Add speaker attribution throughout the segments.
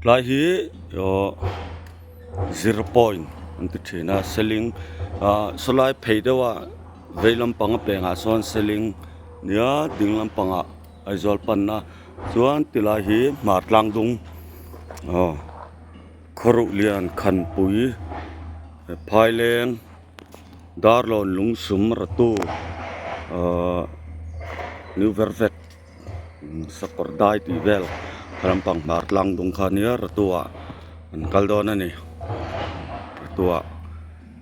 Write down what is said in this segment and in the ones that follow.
Speaker 1: Tlai hi aw zero point an ti thin a seling ah sawlai phei deuh a vei lampang a pengah sawn seling nia ding lampangah Aizawl panna chuan tilai hi hmar tlang dung aw khawruh lian khanpui phaileng darlawn lungsum ratu ahh new vervek sakawr dai tih vel lampang hmar tlang dung kha ania ratu ah an kal dawn a ni ratu ah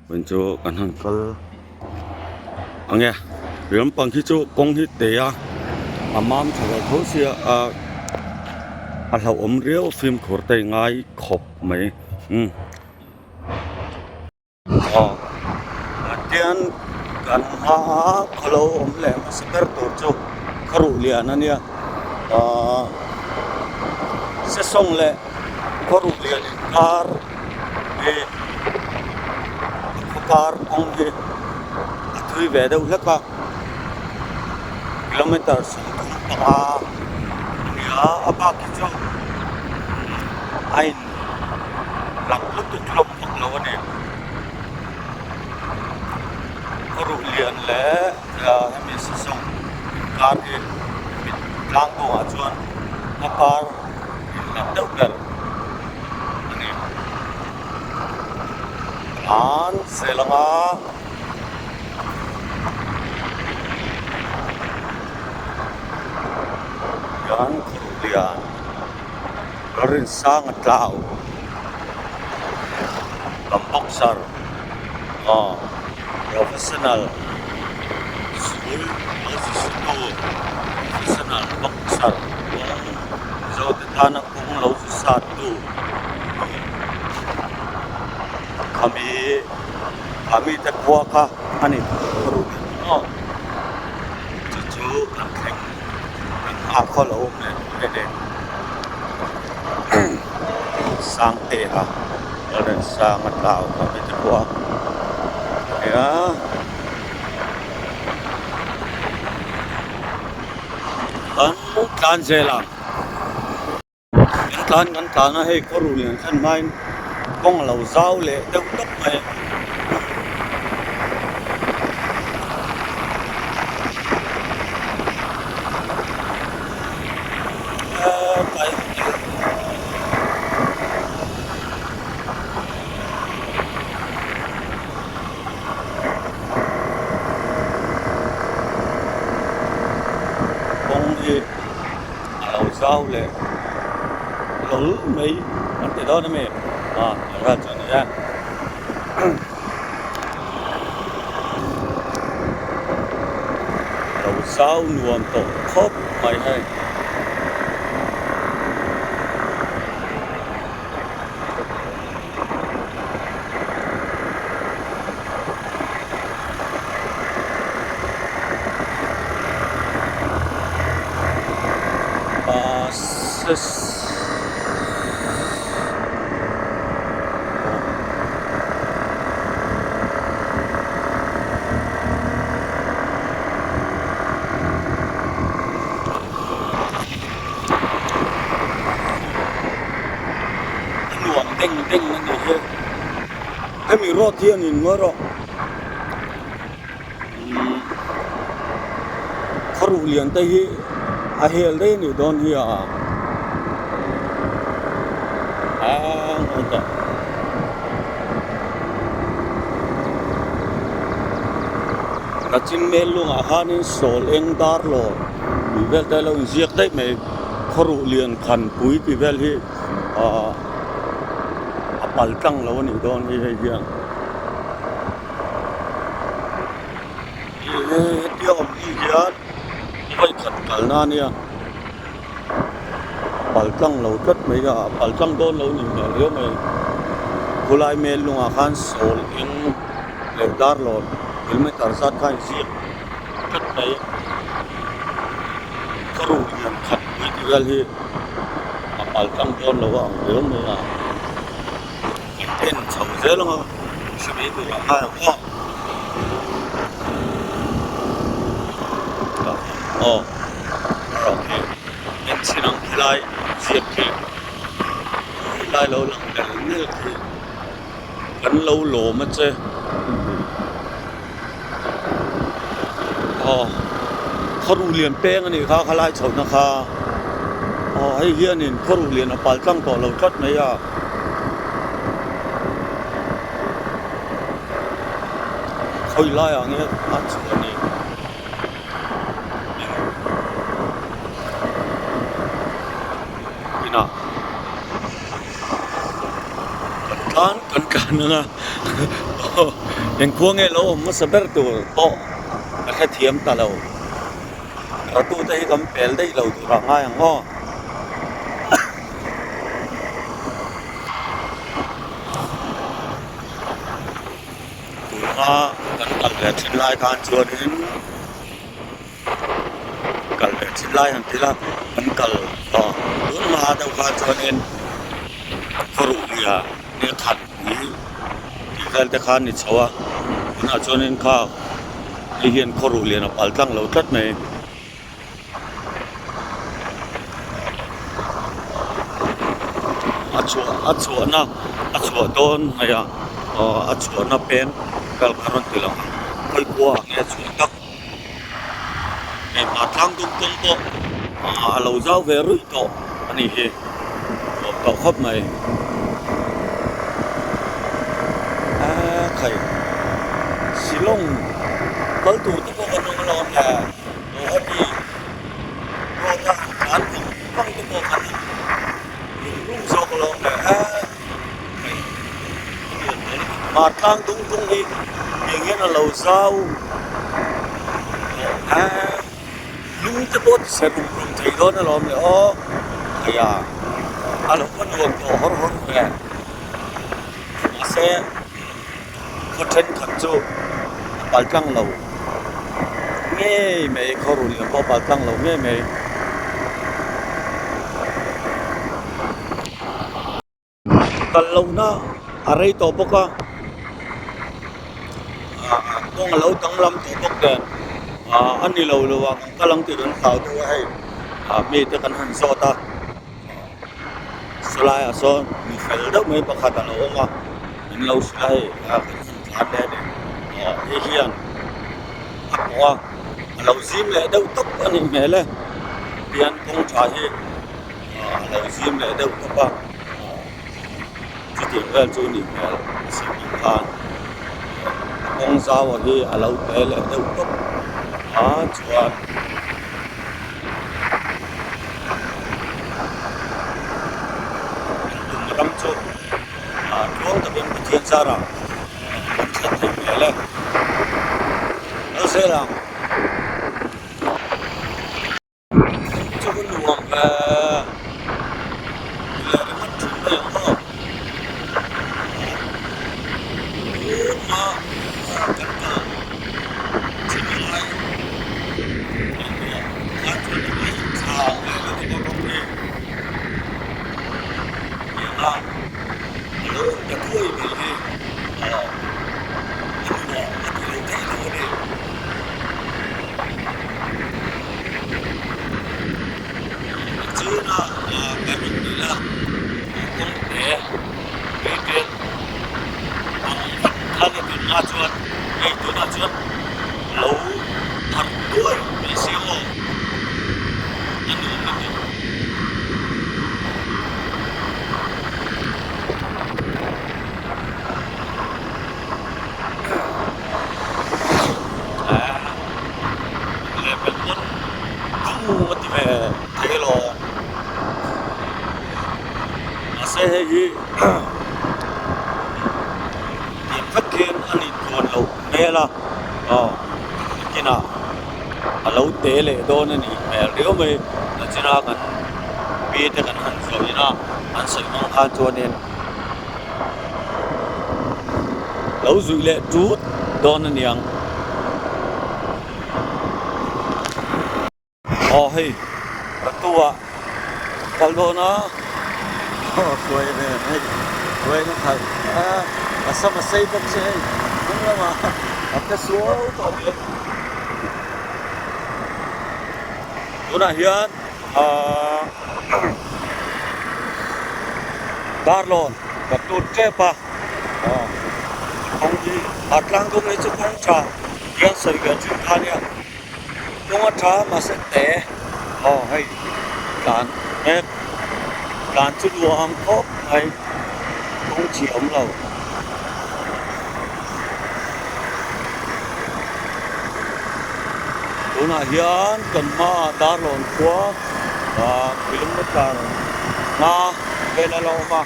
Speaker 1: vawiin chu kan han kal ang e lampang khi chu kawng hi te a a mam tha ve tho sia a a hlauhawm riau fimkhur te ngai khawp mai umm. Aw tian kan hma a khawlo awm leh hmasa ber tur chu kharuh lian a nia ahh sesawng leh kharuh lian inkar hi khawkar kawng hi a thui ve deuh hlek a kilometer 35 a ni a a bak hi chu a in lang lutuk hlawm vak lo a ni. Khaw ruh lian leh hemi sesawng inkar hi mit tlang kawngah chuan a kar inhlat deuh ber a ni. Tlan zel anga hian khaw ruh lian. Rinsanga tlau lam boxer aw professional school lo zisitu professional boxer kawng mizo te tana kawng lo zisat tu khami khami te khua kha a ni aw chu chu kan thleng. A khaw lo awm leh tur e Sangte a Lalrensanga tlau a ti te pawh a nia an tlan zel ang kan tlan kan tlan a hei khaw ruh lian thlen hmain kawng a lo zau leh deuh tawp mai. Kawng hi a lo zau leh hlawl mai an ti dawn a mi a ral chu a ni e. Lo zau nuam tawh khawp mai hei. A nuam deng deng a ni hi hemi road hi a ni nuai rawh umm khaw ruh lian te hi a hel daih a nih dawn hi a aaa Kachin mel lungah khanin sawl eng dar lawr tih vel te a lo inziak daih mai khaw ruh lian khan pui tih vel hi ahh a pal tlang lo a nih dawn hi hei hian hetia awm hnu hian vawikhat kalna a nia pal tlang lo tlat mai a pal tlang dawn lo a nih hmel riau mai khulai mel lungah khan sawl eng leh dar lawn kilometer zat kha a inziak tlat mai khaw ruh lian khat pui tih vel hi a pal tlang dawn lo a ang riau mai a en chho zel ang a hre mai tur ah khan ang aw aw erawh khi en chhin ang khilai ziak khi. Khilai lo lang nel nel khi kan lo lawm a che aw khawruh lian peng a nih kha khalai chhohna kha aw hei hianin khawruh lian a pal tlang tawh lo tlat mai a. Khawi laiah nge a chhuah ni? Inah kan tlan kan tlan ang a engkhua nge lo awm hmasa ber tur pawh ka hrethiam ta lo. Ratute hi kan pel daih lo tur ah ngai ang aw. Tuna kan kal ve thin lai khan chuanin kal ve thin lai han ti la kan kal tawh tun hma deuh khan chuanin khawruh nia ni khat ni tih vel te khan ni chho a tunah chuanin kha hei hian khawruh lian a pal tlang lo tlat mai. A chhuah a chhuahna a chhuah dawn hnaih ah aw a chhuahna peng kal kha rawn ti lang ang khawi khua ah nge a chhuah tak hei hma tlang dum kawng pawh a lo zau ve ruih tawh a nih hi nuam tawh khawp mai aaa khai Shillong kal tur te pawh kan awm alawm le. Guwahati road a han tlan vang vang te pawh khan lung lung zawk alawm le a hei hmar tlang dung dung hi tiang hian a lo zau tawh a lung te pawh ti se rum rum thei dawn alawm le aw hei a a lo va nuam tawh hawr hawr ve mahse khaw thenkhat chu a pal tlang lo ngei mai khaw run lam pawh a pal tlang lo ngei mai. Kal lohna a rei tawh bawk a ah kawng a lo danglam tawh bawk nen ah a ni lo lo a kan kal ang tih kan hlau deuh a hei ah mite kan han zawt a. Sawlaiah sawn mi fel deuh mai pakhat a lo awm a min lo hrilh a hei ah kan han tlan leh a ni ah hei hian a pawh a a lo zim leh deuh tawp a nih hmel e tihian kawng tha hi ah a lo zim leh deuh tawp a chutiang vel chu a nih hmel a siam ang khan a kawng zau a hi a lo te leh deuh tawp a chuan. Kan tum ram chu ah tluang takin Pathian zarah kan thlen theih hmel e. Kal zel ang. Chu ka nuam ve ti leh ringawt thin mai ang aw. Tun hma kan kal thin lai Lo harh duai mai se aw a nuam lutuk. Lehpelh pawn dung a ti ve thei alawm mahse hei hi tiang vek hian a nih tluan loh hmel a aw nakinah a lo te leh dawn a nih hmel riau mai nachina kan pi te kan han zawh in a an sawi hmang khan chuanin lo zuih leh tut dawn a niang. Aw hei ratu ah kal dawn a aw hruai nen hei hruai na khalh a a sam a sei bawk si hei hnung lamah a phe suau tawh mai tunah hian ahh. Darlawn kan lut tep a, aw kawng hi a tlang dum hi chu kawng tha hian sawi ve thin kha nia, kawng a tha mahse te aw hei tlan mek tlan chu nuam khawp mai kawng chhi awm lo. Tunah hian kan hmaah Darlawn khua ah kilometer nga vel a la awm a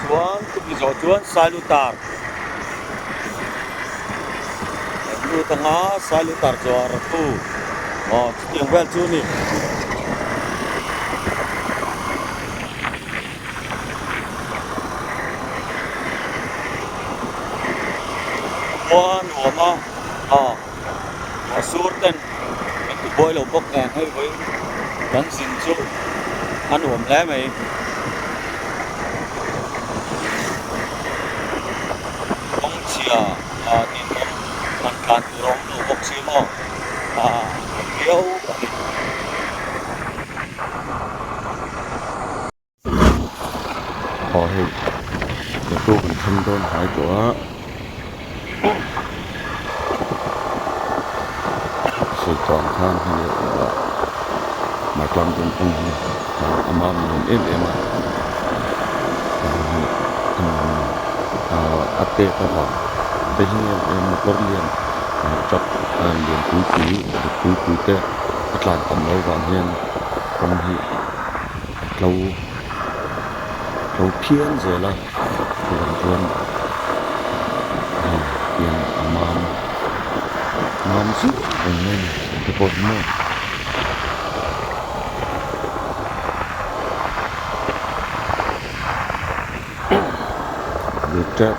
Speaker 1: chuan chumi zawh chuan Sailutar kan lut anga Sailutar zawh a tu aw chutiang vel chu a ni. Khua nuam a ah a sur ten kan ti buai lo bawk nen hei vawiin kan zin chu a nuam hle mai. Kawng chhia ah ninawm han tlan tur a awm lo bawk si maw ah a nuam viau a ni. Aw hei motor kan thleng dawn hnai tawh a sawi tawh ang khan hei ah Martlang dawng kawng hi a mam nuam em em a a tet avang te hi motor lian truck lian pui pui rit pui pui te a tlan tam loh vang hian kawng hi. A tlo tlo phian zel a chuvang chuan hei hian a mam mam chiah reng mai a ni te pawh hi maw. Tap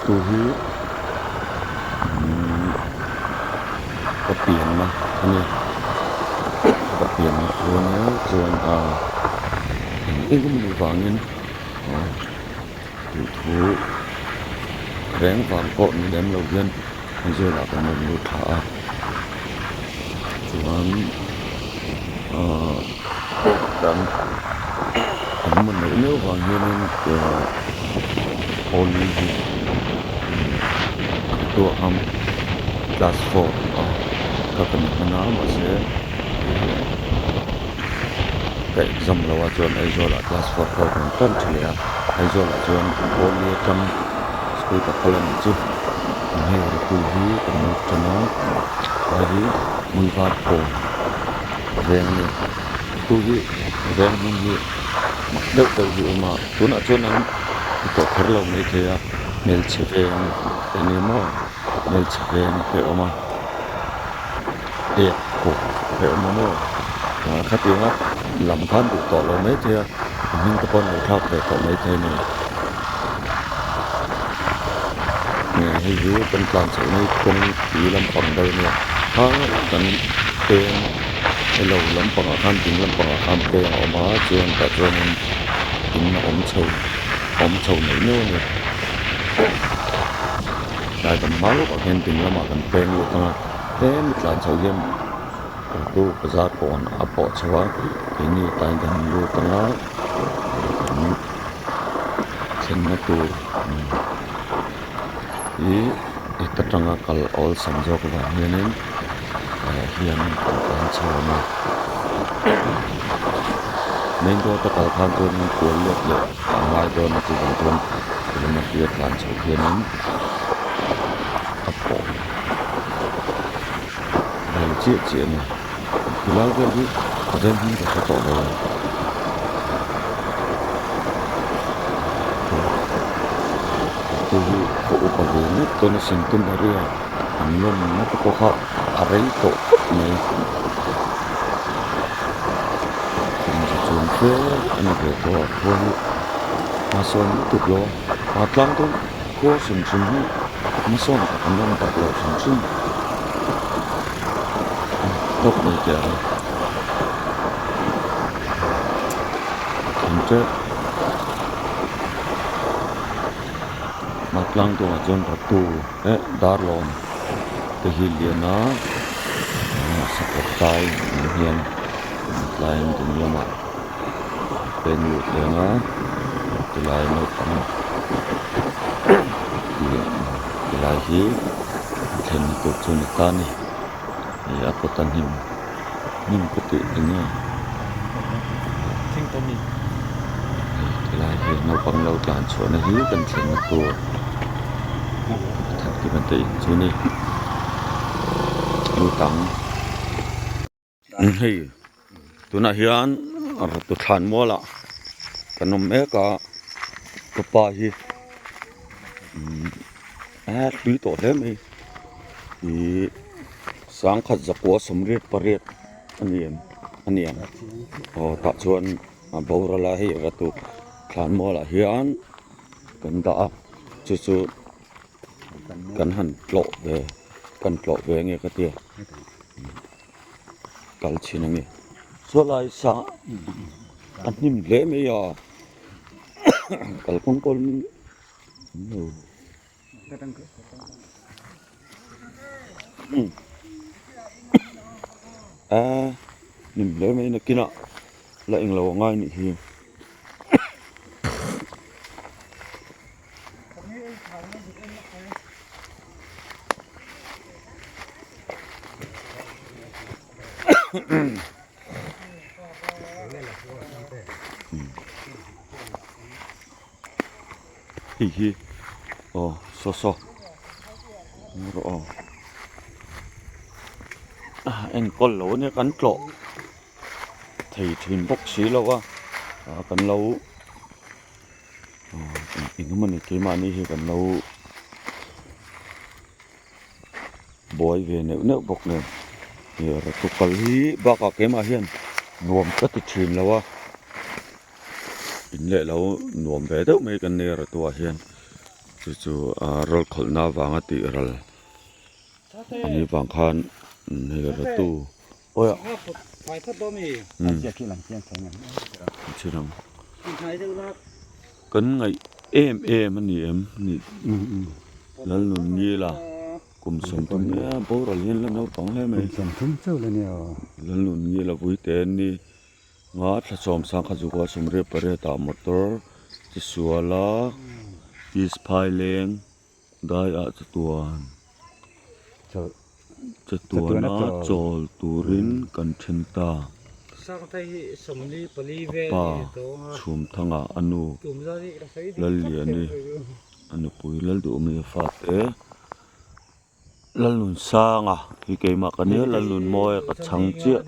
Speaker 1: tu hi umm ka pianna a ni ka pianna chu a nia chuan aa eng eng emaw vangin aw duhthu reng vang pawh ni lem lo hian Aizawl ah kan rawn lut thla a chuan aaa kan engemaw neuh neuh vang hianin Holi hi tuah ang class four a ka kan hman a mahse ka exam lo a chuan Aizawl ah class four pawh kan tan tha leh a Aizawl ah chuan Holi atang school ka kal a nih chu hei tu hi kan lut tan a hei hi Muivar kawn veng a ni tu hi veng hming hi mak deuh deuh hi a awm a tunah chuan an ti tawh kher lo maithei a hmelchhe veng te ni maw hmelchhe veng te a awm a ek kawn te a awm a maw ah khatianga lam khan duh tawh lo maithei a a hming te pawh an lo thlak ve tawh maithei a ni nge hei hi kan tlan chhoh na hi kawngpui lampang deuh a nia kha kan peng elo lampangah khan ding lampangah khan peng a awm a chuan tah chuanin in a awm chho awm chho neuh neuh a ni tlai kan hma lawkah khian ding lamah kan peng lut ang a tlem i tlan chho hian tu bazar kawn a pawh chho a keini tlaiin kan han lut ang a kan thlenna tur hi heta tanga kal awlsam zawk avang hianin ah hian kan tlan chho a ni main road a kal khan chuanin kual let leh a ngai dawn a chuvang chuan kilometre a tlan chhoh hianin a pawh vel chiah chiah a ni tilai vel hi a veng hming ka hre tawh lo a tu hi ka upa ve ngawt dawn a centenary a an lawmna te pawh kha a rei tawh khawp mai kum za chuan fe a ni ve tawh a khua hi hmasawn lutuk lo a a tlang dawn khua hrim hrim hi hmasawn tak an awm tak lo hrim hrim tawk mai teh ang thleng tep Hmartlang tawngah chuan ratu eh darlawn te hi lian a sakawr tai ang hian tlaiin ding lamah. peng lut leh ang a tilai naupang tilai hi thlenna tur chu a ni ta a ni ih a kawt a hnim hnim ka tih eng nge tilai hi naupang lo tlan chhuahna hi kan thlenna tur Thankima te in chu a ni lut ang. Hei tunah hian rawtu thlan mualah kan awm mek a ka pa hi a hlui tawh hle mai ih sangkhat zakua sawmriat pariat a ni em a ni ang aw tah chuan a boral a hei rawtu thlan mualah hian kan dah a chu chu. Kan han tlawh ve kan tlawh ve nge ka tia kal chhin ange saw lai sa a hnim hle mai a kalkawng kawl a hnim hle mai nakinah la englo a ngai nih hi. Hei hi aw saw saw rawh aw a enkawl lo ania kan tlawh thei thin bawk si lo a kan lo. Eng emawni keimahni hi kan lo buai ve neuh neuh bawk nen ih rawtu kal hi bakah keimah hian nuam ka ti thin lo a in leh lo nuam ve deuh mai kan nei a rawtu ah hian chu chu ah rawl khawlhna avanga tih ral a nih vang khan hei rawtu Awi a. Kan ngaih em em a ni em ni Lalnunngila kum sawmthum nia boral hian la naupang hle mai. Lalnunngila vuite an ni nga thla sawm sangkhat zukua sawmriat pariat ah motor chi suala east phaileng Daiah chatuan chatuana chawl turin kan then ta. A pa Chhumthanga a nu Lalliani a nupui Lalduhmi a fate Lalnunsanga hi keimah ka nia Lalnunmawia ka chhang chiah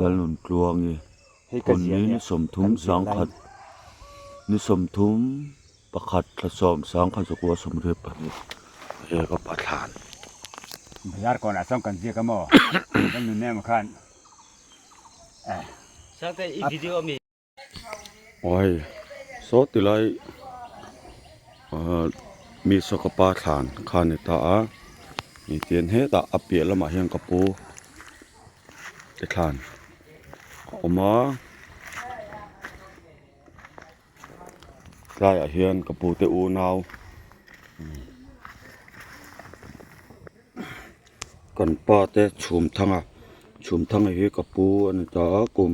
Speaker 1: Lalnuntluangi phun ni 30 sangkhat ni 30. Pakhat thla sawm sangkhat zakua 32 he ka pa thlan.
Speaker 2: Bazar kawnah chuan kan ziak a maw? Kan nun em khan eh.
Speaker 3: Sangte i video ami.
Speaker 1: Aw hei saw ti lai ah mi saw ka pa thlan kha a ni ta a ni tian hetah a piah lamah hian ka pu te thlan a awm a. Tlaiah hian ka pu te unau kan pa te chhum thang a chhum thang hi ka pu a ni ta a kum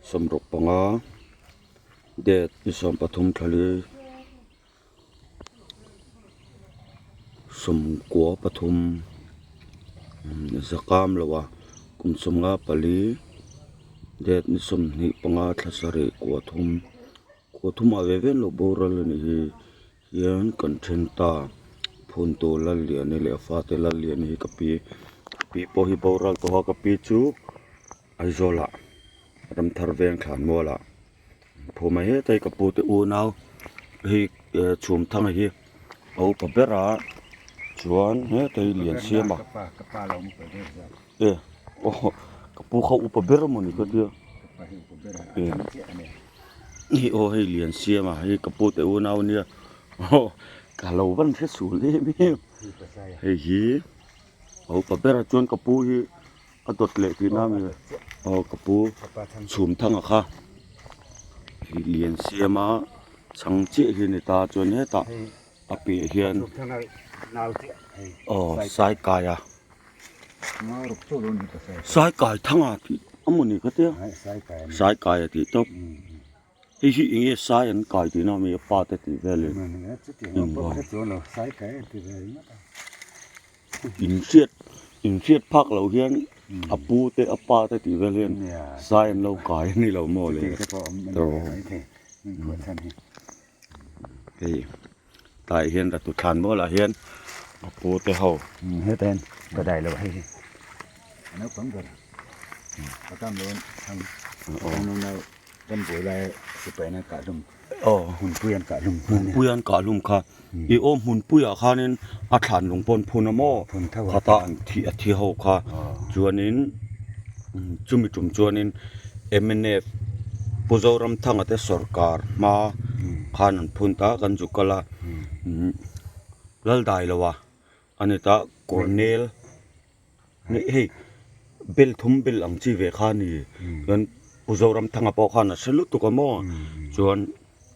Speaker 1: 65 date ni 13 thla li 93 zakam lo a kum 54 date ni 25 thla sarih kua thum. Khaw thumah ve ve an lo boral a nih hi hian kan then ta phun tur Lalliani leh a fate Lalliani hi ka pi ka pi pawh hi boral tawh a ka pi chu Aizawl ah Ramthar veng thlan mual ah phum a heta hi ka pu te unau hei chhum thang hi a upa ber a chuan heta hi Liansiama e aw ka pu kha upa ber mawni ka tia. Hei aw hei lian siam a hei ka pu te unau ania aw ka lo van hre sual em em hei hi a upa ber ah chuan ka pu hi a dawt leh tihna a ni aw ka pu chhum thang a kha hei lian siam a chhang chiah hi a ni ta chuan hetah a piah hian aw sai kai a. Sai kai thang a tih a maw ni ka tia sai kai a tih tawp. Hei hi eng nge sai an kai tihna a mi a pa te tih velin inhriat inhriat phak loh hian a pu te a pa te tih vel hian sai an lo kai a ni lo maw le hei tlaiah hian ratu thlan mualah hian a pu te ho
Speaker 2: heten ka dai lo hei hi naupang ber ka kam lo thang kan buai lai sipai an kah hlum
Speaker 1: aw
Speaker 2: hmunpui an kah hlum
Speaker 1: hmunpui an kah hlum kha i aw hmunpui ah khanin a thlan lung pawn phun a maw khata an thi a thi ho kha chuanin chumi tum chuanin mnf Pu Zoramthanga te sawrkar hma khan an phun ta kan zu kal a Laldai lo a ani ta Cornel hei bel thum bel ang chi ve kha a ni chuan Pu Zoramthanga pawh khan a hre lutuk a maw chuan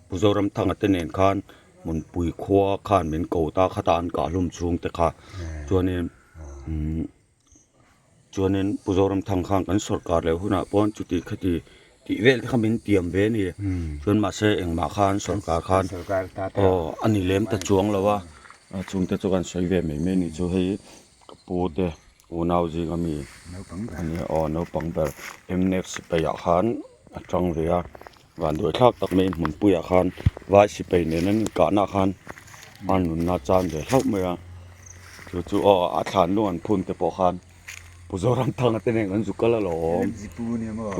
Speaker 1: Pu Zoramthanga te nen khan Hmunpui khua khan min ko ta khata an kah hlum chhung te kha chuanin umm chuanin Pu Zoramthanga khan kan sawrkar leh hunah pawh chuti khati tih vel te kha min tiam ve a ni chuan mahse engmah khan sawrkar khan aw a ni lem ta chuang lo a chungte chu kan sawi ve mai mai a ni chu hei. Ka pu te unau zinga mi a nia aw naupang ber mnf sipai ah khan a tang ve a vanduai thlak tak mai hmunpui ah khan vai sipai nen an inkahna ah khan a nunna a chan ve hlauh mai a chu chu aw a thlan lung an phun te pawh khan Pu Zoramthanga te nen an zu kal alawm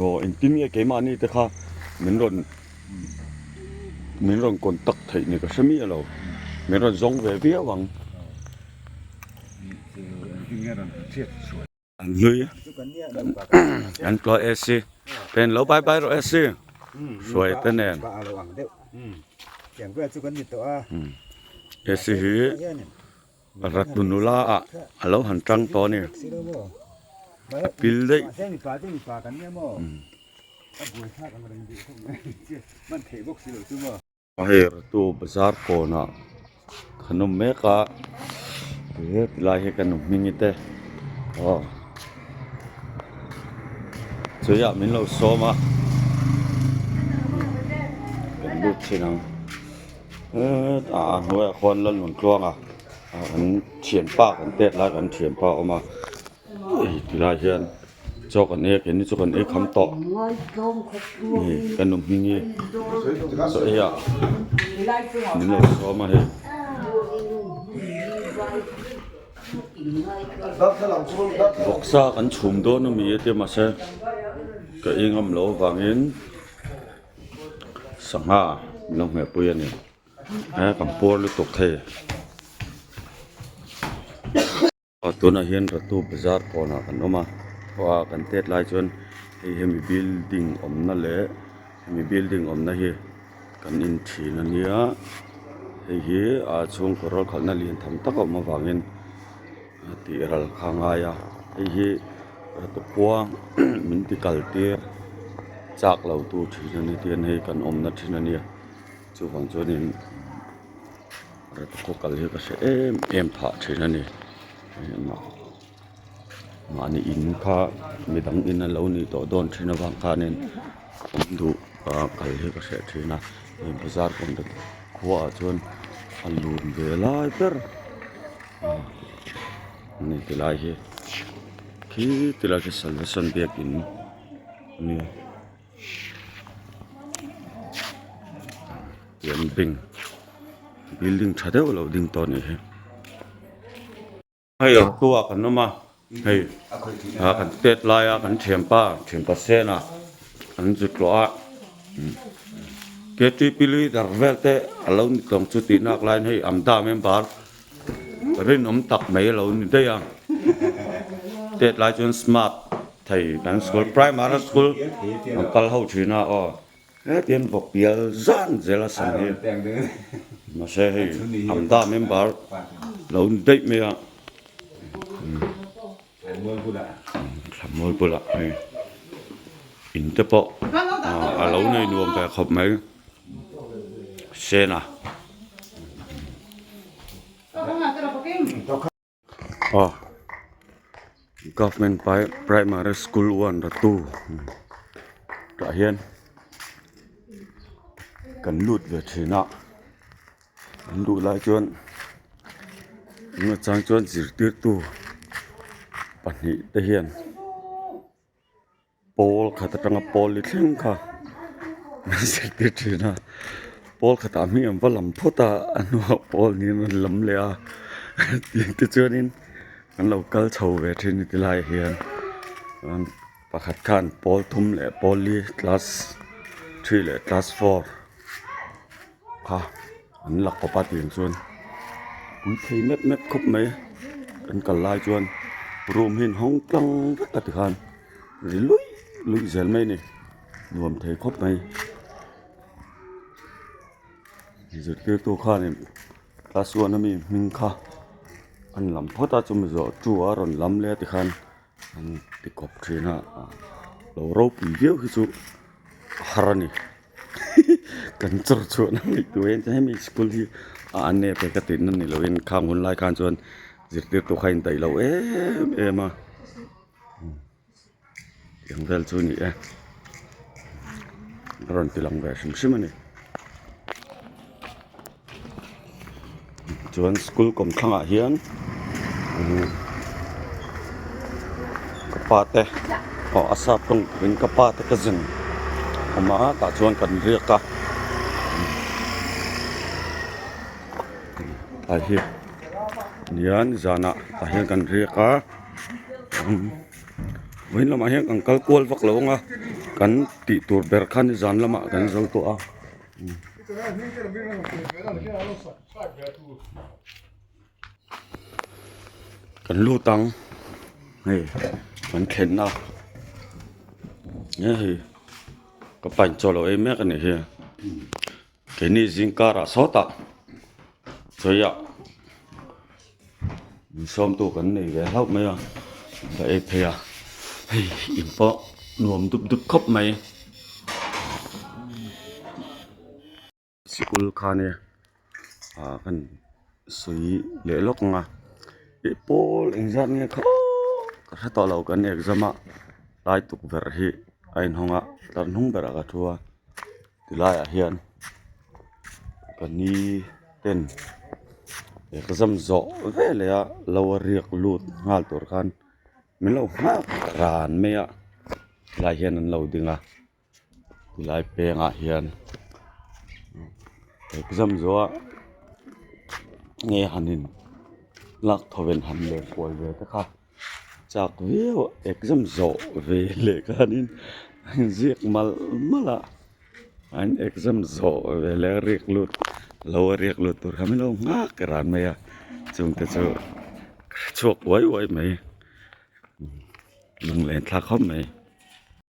Speaker 1: aw engtin nge keimahni te kha min rawn min rawn contact theih ni ka hre miah lo min rawn zawng ve viau ang. An hlui an tluah AC pen lo bai bai rawh AC hruai te nen AC hi ratu nula ah a lo han tang tawh a ni a pil daih. Hei ratu bazar kawnah kan awm mek a he tilai hi kan awm hming te aw chuiah min lo sawm a kan lut thin ang hetah a hnuaiah khuan Lalnuntluanga an thianpa kan pek lai kan thianpa a awm a hei tilai hian. Chaw kan ei a keini chu kan ei kham tawh hei ka nu hming hi chaw ei ah min lo sawm a hei. Vawksa kan chhum dawn a mi a tia mahse ka ei ngam loh avangin sangha min lo hmeh pui a ni. He kan puar lutuk thei. Tunah hian Ratu bazar kawnah kan awm a aw kan tet lai chuan hei hemi building awmna leh hemi building awmna hi kan in thin a nia hei hi a chhungkaw rual khalhna lian tham tak a awm avangin a tih ral kha a ngai a hei hi Ratu khua min ti kal tir chak lo tu thin a ni tihian hei kan awmna thin a nia chuvang chuanin. Khaw kal hi ka hre em em phah thin a ni mahni in kha midang in a lo nih tawh dawn thin avang khanin awm duh ah kal hi ka hreh thin a hei bazar kawn te khuaah chuan a lun ve lai ber a ni tilai hi khi tilai khi salvation biakin a ni. Tian bank building tha deuh lo ding tawh a nih hi hei a tua kan awm a hei ah kan tet laia kan thianpa thianpa sena an zu tlawh a ktp leader vel te a lo ni tawng chu tih nak laiin hei amda member rinawm tak mai a lo ni daih a tet lai chuan smart thei kan school primary school an kal ho thin a aw hetiang bawk pial zan zel a sam hi mahse hei amda member lo ni daih mai a thlamual bulah hei in te pawh a lo nei nuam ve khawp mai sena. Aw government primary school one ratu tah hian. kan lut ve thin a an duh lai chuan tunah chang chuan zirtirtu pahnih te hian pawl khat atanga pawl li thleng kha an zirtir thin a pawl khatah hming an va lam phawt a a hnuah pawl niin an lam leh a tichuanin an lo kal chho ve thin a ti laiah hian pakhat khan pawl thum leh pawl li class three leh class four kha an la kawp a tiang chuan pui thei mep mep khawp mai kan kal lai chuan room hi an hawng tlang vek a tikhan ri luih luih zel mai a ni nuam thei khawp mai zirtirtu khanin class one ami hming kha an lam phawt a chumi zawh two a rawn lam leh a tikhan an ti kawp thin a lo ropui viau hi chu a har a ni kan chawr chhuah na ngaihtuah hian chuan hemi school hi a an nep e ka tihna ni lovin khang hun lai khan chuan zirtirtu kha a indaih lo em em a tiang vel chu a ni e a rawn ti lang ve hrim hrim a ni chuan school kawmthlangah hian ka pa te aw a sap tawng turin ka pa te cousin awm a tah chuan kan riak a tlai hi nian zanah tah hian kan riak a vawiin lamah hian kan kal kual vak lo ang a kan tih tur ber kha ni zan lamah kan zo tawh a. Kan lut ang hei kan thlenna nge hei ka pa in chaw lo ei mek a nih hi keini zingkarah sawtah chawiah min sawmtu kan nei ve hlauh mai a ka ei phei a hei in pawh nuam dup dup khawp mai. Sikul khan e ah kan sawi leh lawk ang a ih pawl engzat nge kha ka hre tawh lo kan exam a lai tukverh hi a inhawng a tlar hnung berah ka thu a tilaiah hian ka ni ten exam zawh veleh a lo a riak lut nghal tur khan min lo nghak ran mai a tilai hian an lo ding a. Tilai pengah hian exam zawh a nge han in lak tho vel han leh kual ve te kha chak viau a exam zawh ve leh khanin a inziak malh malh a an exam zawh ve leh a riak lut lo a riak lut tur kha min lo nghak ran mai a chungte chu ka hre chhuak uai uai mai lunglen thlak khawp mai.